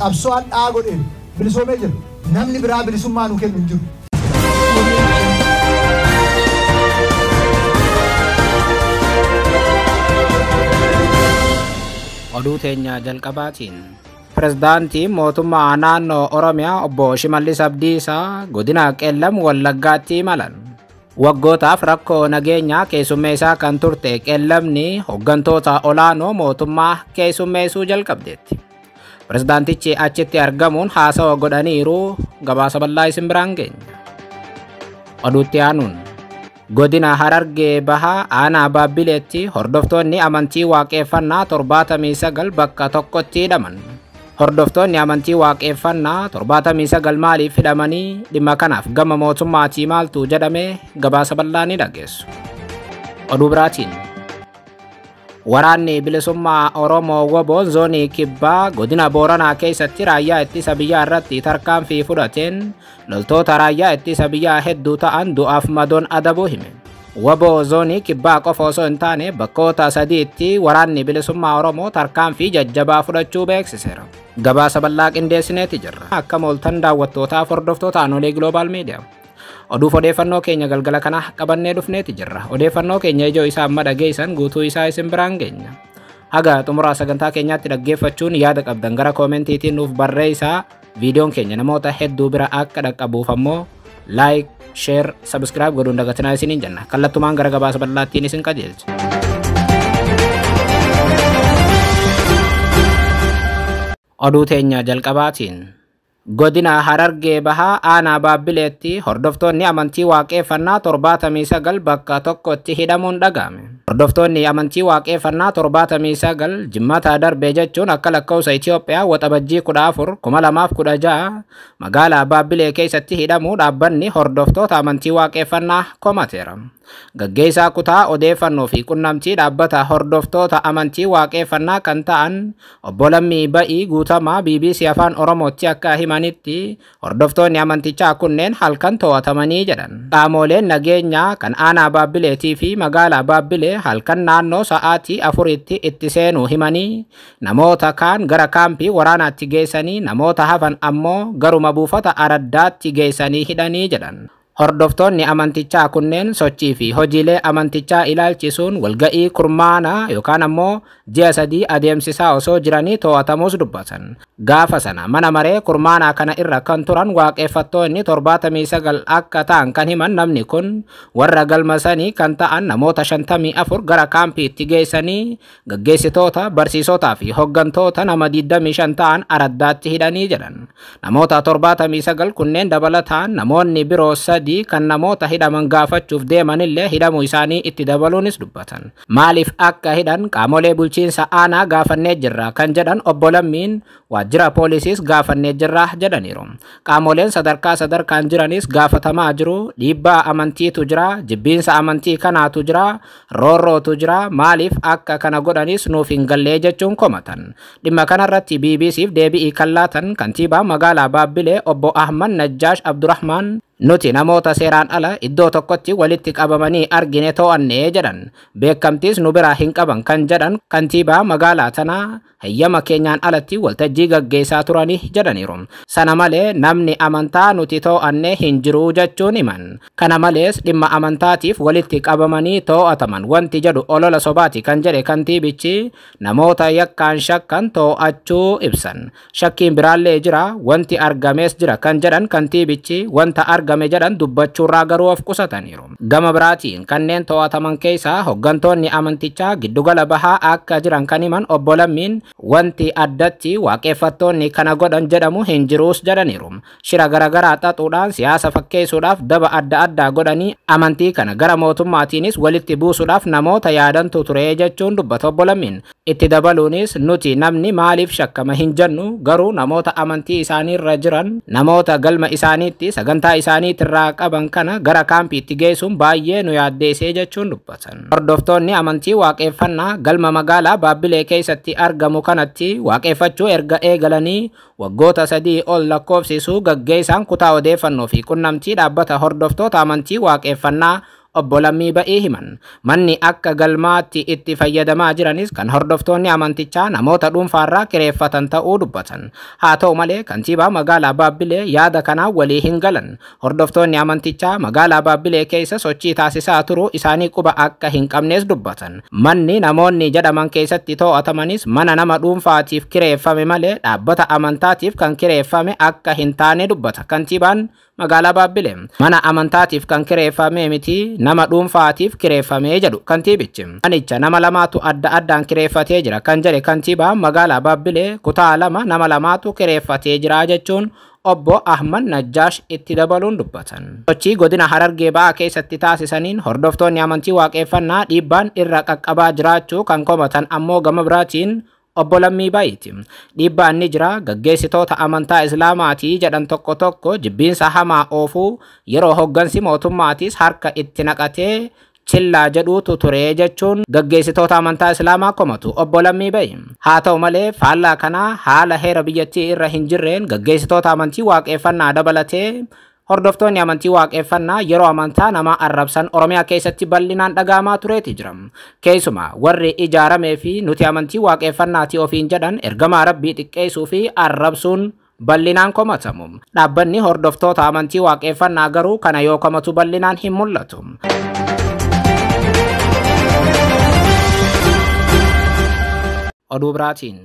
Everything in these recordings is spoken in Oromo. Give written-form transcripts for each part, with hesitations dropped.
Qabsoo hadhaa godheen bilisoomee jira. Namni biraa bilisummaa nu kennu hin jiru. Oduu teenya jalqabaatiin. Pirezidaantii mootummaa naannoo Oromiyaa obbo Shimallis Abdiisaa godina Qeellam Wallaggaatti imalan. Waggootaaf rakkoo nageenyaa keessummeessaa kan turte Qeellamni hooggantoota olaanoo mootummaa keessummeessuu jalqabdeetti. Pirezidaantichi achitti argamuun haasawa godhaniiru gabaasa bal'aa isin biraan geenya. Oduutti aanuun. Godina Harargee Bahaa aanaa Baabbileetti hordoftoonni amantii waaqeffannaa 79 bakka tokkotti hidhaman. Hordoftoonni amantii waaqeffannaa 79 maaliif hidhamanii dhimma kanaaf gama mootummaatii maaltu jedhame gabaasa bal'aa ni dhageessu. Oduu biraatiin. Waraanni bilisummaa Oromoo WBO'n zoonii Kibbaa godina Booranaa keessatti raayyaa ittisa biyyaa irratti tarkaanfii fudhateen loltoota raayyaa ittisa biyyaa hedduu ta'an du'aaf madoon adabuu hime. WBO zoonii Kibbaa qofa osoo hin taane bakkoota sadiitti waraanni bilisummaa Oromoo tarkaanfii jajjabaa fudhachuu beeksiseera. Gabaasa bal'aa qindeessineeti jirra. Akka mooltan daawwattootaaf hordoftoota Aanolee Global Media. Oduuf odeeffannoo keenya galgala kana qabannee dhufneeti jirra. Odeeffannoo keenya ijoo isaa amma dhageessan guutuu isaa isin biraan geenya. Haga xumuraa sagantaa keenyaatti dhaggeeffachuun yaada qabdan gara koomentiitiin nuuf barreessaa. Viidiyoon keenya namoota hedduu bira akka dhaqqabuuf ammoo like, share, subscribe godhuun dagatinaa isiniin jenna. Kallattumaan gara gabaasa bal'aattiin isin qajeelcha. Oduu teenya jalqabaatiin. Godina Harargee Bahaa aanaa Baabbileetti hordoftoonni amantii waaqeffannaa 79 bakka tokkotti hidhamuun dhaga'ame. Hordoftoonni amantii waaqeffannaa 79 jimmata darbe jechuun akka lakkoofsa Itoophiyaa waxabajjii 14 2016 magaalaa Baabbilee keessatti hidhamuu dhaabbanni hordoftoota amantii waaqeffannaa komateera. Gaggeessaa kutaa odeeffannoo fi qunnamtii dhaabbata hordoftoota amantii waaqeffannaa kan ta'an obbo Lammii Ba'ii Guutamaa BBC Afaan Oromootti akka himanitti hordoftoonni amantichaa kunneen halkan to'atamanii jedhan. Qaamoleen nageenyaa kan aanaa Baabbileetii fi magaalaa Baabbilee halkan naannoo sa'aatii 4tti itti seenuu himanii namoota kaan gara kaampii waraanaatti geessanii namoota hafan ammoo garuma buufata araddaatti geessanii hidhanii jedhan. Hordoftoonni amantichaa kunneen sochii fi hojiilee amantichaa ilaalchisuun walga'ii kurmaanaa yookaan ammoo ji'a 3 adeemsisaa osoo jiranii to'atamuus dubbatan. Gaafa sana mana maree kurmaanaa kana irra kan turan waaqeffattoonni 79 akka ta'an kan himan namni kun warra galma sanii kan ta'an namoota 54 gara kaampiitti geessanii gaggeessitoota, barsiisotaa fi hooggantoota nama 25 ta'an araddaatti hidhanii jedhan. Namoota 79 kunneen dabalataan namoonni biroo 3 kan namoota hidhaman gaafachuuf deemanillee hidhamuu isaanii itti dabaluunis dubbatan. Maaliif akka hidhan qaamolee bulchiinsa aanaa gaafannee jirra kan jedhan obbo Lammiin waajjira poolisiis gaafannee jirra jedhaniiru. Qaamoleen sadarkaa sadarkaan jiranis gaafatamaa jiru. Dhiibbaa amantiitu jira, jibbiinsa amantii kanaatu jira, roorrootu jira, maaliif akka kana godhanis nuuf hin gallee jechuun komatan. Dhimma kanarratti BBCf deebi'ii kan laatan kantiibaa magaalaa Baabbilee obbo Ahmad Najjaash Abdurrahmaan nuti namoota seeraan ala iddoo tokkotti walitti qabamanii argine to'annee jedhan. Beekamtiis nu biraa hin qaban kan jedhan kantiibaa magaalaa tanaa hayyama keenyaan alatti waltajjii gaggeessaa turanii jedhaniiru. Sana malee namni amantaa nuti to'annee hin jiru jechuun himan. Kana malees dhimma amantaatiif walitti qabamanii to'ataman wanti jedhu olola sobaati kan jedhe kantiibichi namoota yakkaan shakkan to'achuu ibsan. Shakkiin biraallee jira, wanti argamees jira kan jedhan kantiibichi wanta argame jedhan dubbachuurraa garuu of qusataniiru. Gama biraatiin kanneen to'ataman keessaa hooggantoonni amantichaa giddugala bahaa akka jiran kan himan obbo Lammiin wanti addatti waaqeffattoonni kana godhan jedhamu hin jiruus jedhaniiru. Shira garaagaraa xaxuudhaan siyaasa fakkeessuudhaaf daba adda addaa godhanii amantii kana gara mootummaatiinis walitti buusuudhaaf namoota yaadantu ture jechuun dubbata obbo Lammiin. Itti dabaluunis nuti namni maaliif shakkama hin jennu garuu namoota amantii isaaniirra jiran namoota galma isaaniitti sagantaa isaaniitirraa qaban kana gara kaampiitti geessuun baay'ee nu yaaddeessee jechuun dubbatan. Hordoftoonni amantii waaqeffannaa galma magaalaa Baabbilee keessatti argamu kanatti waaqeffachuu erga eegalanii waggoota 3 ol lakkoofsisuu gaggeessaan kutaa odeeffannoo fi qunnamtii dhaabbata hordoftoota amantii waaqeffannaa obbo Lammii Ba'ii himan. Manni akka galmaatti itti fayyadamaa jiranis kan hordoftoonni amantichaa namoota dhuunfaarraa kireeffatan ta'uu dubbatan. Haa ta'u malee kantiibaa magaalaa Baabbilee yaada kanaa walii hin galan. Hordoftoonni amantichaa magaalaa Baabbilee keessa sochii taasisaa turuu isaanii quba akka hin qabnes dubbatan. Manni namoonni jedhaman keessatti to'atamanis mana nama dhuunfaatiif kireeffame malee dhaabbata amantaatiif kan kireeffame akka hin taane dubbata kantiibaan magaalaa Baabbilee. Mana amantaatiif kan kireeffame miti, nama dhuunfaatiif kireeffame jedhu kantiibichi. Manicha nama lamaatu adda addaan kireeffatee jira kan jedhe kantiibaan magaalaa Baabbilee, kutaa lama nama lamaatu kireeffatee jira jechuun obbo Ahmad Najjaash itti dabaluun dubbatan. Sochii godina Harargee Ba'aa keessatti taasisaniin hordoftoonni amantii waaqeffannaa dhiibbaan irra qaqqabaa jiraachuu kan komatan ammoo gama biraatiin obbo Lammii Ba'iiti. Dhiibbaan ni jira, gaggeessitoota amantaa Islaamaatii jedhan tokko tokko jibbiinsa hamaa oofuu, yeroo hoggansi mootummaatis harka itti naqatee chillaa jedhuutu ture jechuun gaggeessitoota amantaa Islaamaa komatu obbo Lammii Ba'i. Haa ta'u malee faallaa kanaa haala heera biyyattii irra hin jirreen gaggeessitoota amantii waaqeffannaa dabalatee hordoftoonni amantii waaqeffannaa yeroo amantaa nama arrabsan Oromiyaa keessatti bal'inaan dhaga'amaa tureeti jira. Keessumaa warri ijaaramee fi nuti amantii waaqeffannaatii ofiin jedhan ergamaa rabbii xiqqeessuu fi arrabsuun bal'inaan komatamu. Dhaabbanni hordoftoota amantii waaqeffannaa garuu kana yoo komatu bal'inaan hin mul'atu. Oduu biraatiin.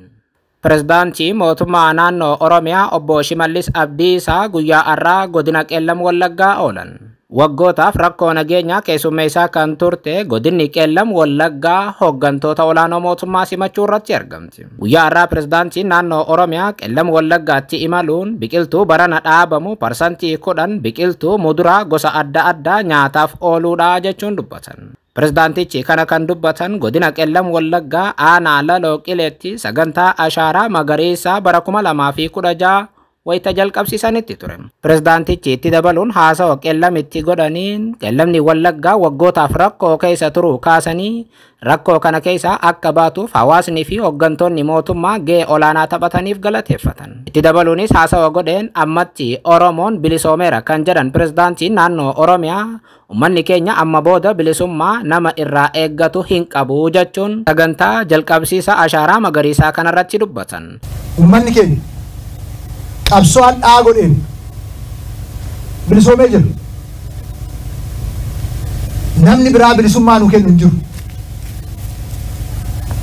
Pireezidaantii mootummaa naannoo Oromiyaa obbo Shimallis Abdiisaa guyyaa har'aa godina Qeellam Wallaggaa oolan. Waggootaaf rakkoo nageenyaa keessummeessaa kan turte godinni Qeellam Wallaggaa hooggantoota olaanoo mootummaa simachuu irratti argamti. Guyyaa har'aa pireezidaantiin naannoo Oromiyaa Qeellam Wallaggaatti imaluun biqiltuu barana dhaabamu 10% biqiltuu muduraa gosa adda addaa nyaataaf ooluudha jechuun dubbatan. Pireezidaantichi kana kan dubbatan godina Qeellam Wallaggaa aanaa Laloo Qileetti sagantaa ashaaraa magariisaa bara 2016 wayita jalqabsiisanitti ture. Pireezidaantichi itti dabaluun haasawa Qeellamitti godhaniin Qeellamni Wallaggaa waggootaaf rakkoo keessa turuu kaasanii rakkoo kana keessa akka baatuuf hawaasni fi hooggantoonni mootummaa gahee olaanaa taphataniif galateeffatan. Itti dabaluunis haasawa godheen ammatti Oromoon bilisoomeera kan jedhan pireezidaantiin naannoo Oromiyaa uummanni keenya amma booda bilisummaa nama irraa eeggatu hin qabu jechuun sagantaa jalqabsiisa ashaaraa magariisaa kanarratti dubbatan. Uummanni keenya qabsoo hadhaa godheen bilisoomee jira. Namni biraa bilisummaa nu kennu hin jiru.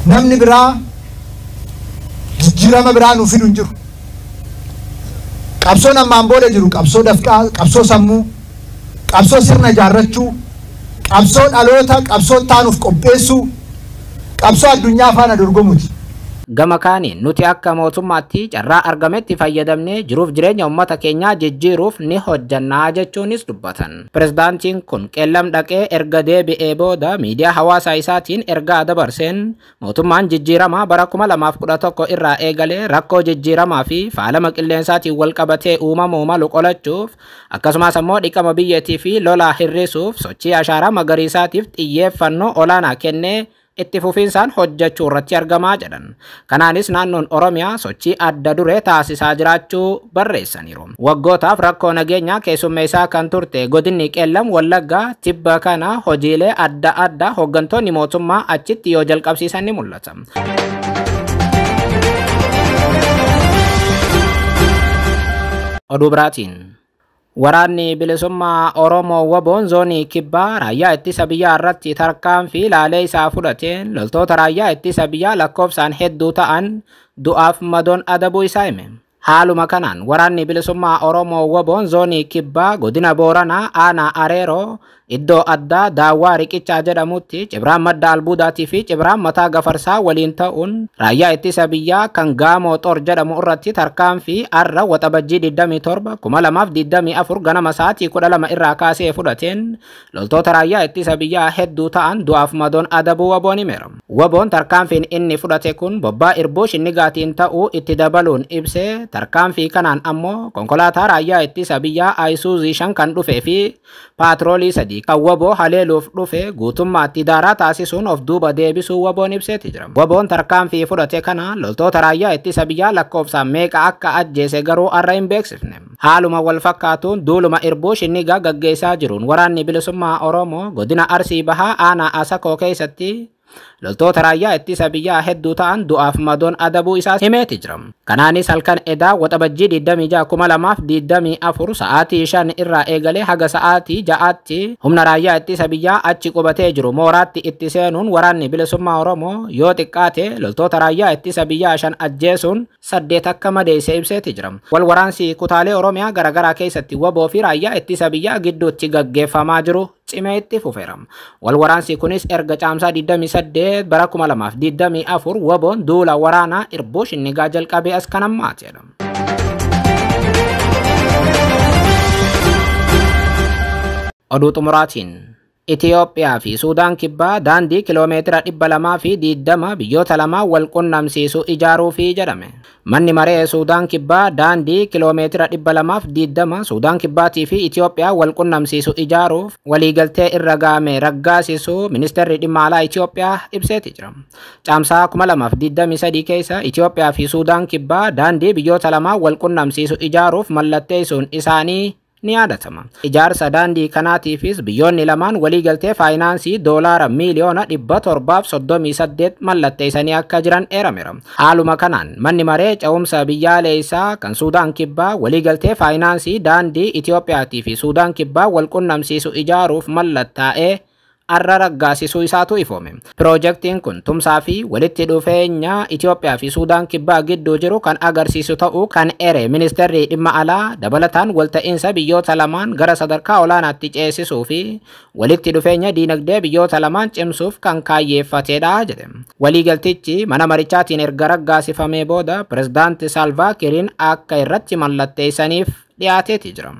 Namni biraa jijjiirama biraa nu fidu hin jiru. Qabsoon ammaan booda jiru qabsoo dafqaa, qabsoo sammuu, qabsoo sirna ijaarrachuu, qabsoo dhaloota, qabsoo taanuuf qopheessuu, qabsoo addunyaa faana dorgomuuti. Gama kaaniin nuti akka mootummaatti carraa argametti fayyadamnee jiruuf jireenya uummata keenyaa jijjiiruuf ni hojjannaa jechuunis dubbatan. Pireezidaantiin kun Qeellam dhaqee erga deebi'ee booda miidiyaa hawaasaa isaatiin ergaa dabarseen mootummaan jijjiiramaa bara 2011 irraa eegalee rakkoo jijjiiramaa fi faalama qilleensaatiin wal qabatee uumamuu malu qolachuuf akkasumas ammoo dhiqama biyyattii fi lolaa hir'isuuf sochii ashaaraa magariisaatiif xiyyeeffannoo olaanaa kennee itti fufiinsaan hojjechuu irratti argamaa jedhan. Kanaanis naannoon Oromiyaa sochii adda duree taasisaa jiraachuu barreessaniiru. Waggootaaf rakkoo nageenyaa keessummeessaa kan turte godinni Qeellam Wallaggaa tibba kana hojiilee adda addaa hooggantoonni mootummaa achitti yoo jalqabsiisan ni mul'ata. Oduu biraatiin. Waraanni bilisummaa Oromoo Waboon zoonii kibbaa raayyaa ittisa biyyaa irratti tarkaanfii laalee isaa fudhateen loltoota raayyaa ittisa biyyaa lakkoofsaan hedduu ta'an du'aaf madoon adabuu isaa hime. Haaluma kanaan waraanni bilisummaa Oromoo Waboon zoonii kibbaa godina Booranaa aanaa Areeroo iddoo addaa Daawwaa Riqichaa jedhamutti Cibraan Madda Albuudaatii fi Cibraan Mataa Gafarsaa waliin ta'uun raayyaa ittisa biyyaa kan Gaamoo Xor jedhamu irratti tarkaanfii arra Waxabajjii 27 2024 ganama sa'aatii 12 irraa kaasee fudhateen loltoota raayyaa ittisa biyyaa hedduu ta'an du'aaf madoon adabuu Waboon himeera. Waboon tarkaanfiin inni fudhate kun bobbaa irbuu shinnigaatiin ta'uu itti dabaluun ibsee tarkaanfii kanaan ammoo konkolaataa raayyaa ittisa biyyaa Ayisuuzii 5 kan dhufee fi paatroolii 3 kan WBO haleeluuf dhufe guutummaatti daaraa taasisuun of duuba deebisuu WBOn ibseeti jira. WBOn tarkaanfii fudhate kana loltoota raayyaa ittisa biyyaa lakkoofsaan meeqa akka ajjeese garuu arra hin beeksifne. Haaluma wal fakkaatuun duuluma Irbuu Shinnigaa gaggeessaa jiruun waraanni bilisummaa Oromoo godina Arsii Bahaa aanaa Asakoo keessatti loltoota raayyaa ittisa biyyaa hedduu ta'an du'aaf madoon adabuu isaa himeeti jira. Kanaanis halkan edaa Waxabajjii 26 2024 sa'aatii 5 irraa eegalee haga sa'aatii 6tti humna raayyaa ittisa biyyaa achi qubatee jiru mooraatti itti seenuun waraanni bilisummaa Oromoo yoo xiqqaate loltoota raayyaa ittisa biyyaa 5 ajjeesuun 8 akka madeesse ibseeti jira. Wal waraansi kutaalee Oromiyaa garaagaraa keessatti WBO fi raayyaa ittisa biyyaa gidduutti gaggeeffamaa jiru cimee itti fufeera. Wal waraansi kunis erga caamsaa 28 bara 2024 WBOn duula waraanaa Irbuu Shinnigaa jalqabee as kan ammaatedha. Oduu xumuraatiin Itiyoophiyaa fi Suudaan Kibbaa daandii kiloomeetira 220 biyyoota lamaa wal qunnamsiisu ijaaruufi jedhame. Manni maree Suudaan Kibbaa daandii kiloomeetira 220 Suudaan Kibbaatii fi Itiyoophiyaa wal qunnamsiisu ijaaruuf waliigaltee irra gahame raggaasisu ministeerri dhimma alaa Itiyoophiyaa ibseeti jira. Caamsaa 2023 keessa Itiyoophiyaa fi Suudaan Kibbaa daandii biyyoota lamaa wal qunnamsiisu ijaaruuf mallatteessuun isaanii ni yaadatama. Ijaarsa daandii kanaatiifis biyyoonni lamaan waliigaltee faayinaansii doolaara miiliyoona 738 mallatteessanii akka jiran eerameera. Haaluma kanaan manni maree ce'umsa biyyaalessaa kan Suudaan Kibbaa waliigaltee faayinaansii daandii Itiyoophiyaatii fi Suudaan Kibbaa wal qunnamsiisu ijaaruuf mallattaa'ee arra raggaasisuu isaatu ifoome. Piroojeektiin kun tumsaa fi walitti dhufeenya Itiyoophiyaa fi Suudaan Kibbaa gidduu jiru kan agarsiisu ta'uu kan ere ministeerri dhimma alaa dabalataan walta'iinsa biyyoota lamaan gara sadarkaa olaanaatti ceesisuu fi walitti dhufeenya diinagdee biyyoota lamaan cimsuuf kan kaayyeeffatedha jedhe. Waliigaltichi mana marichaatiin erga raggaasifamee booda pirezidaanti Saalvaa Kiiriin akka irratti mallatteessaniif dhiyaateeti jira.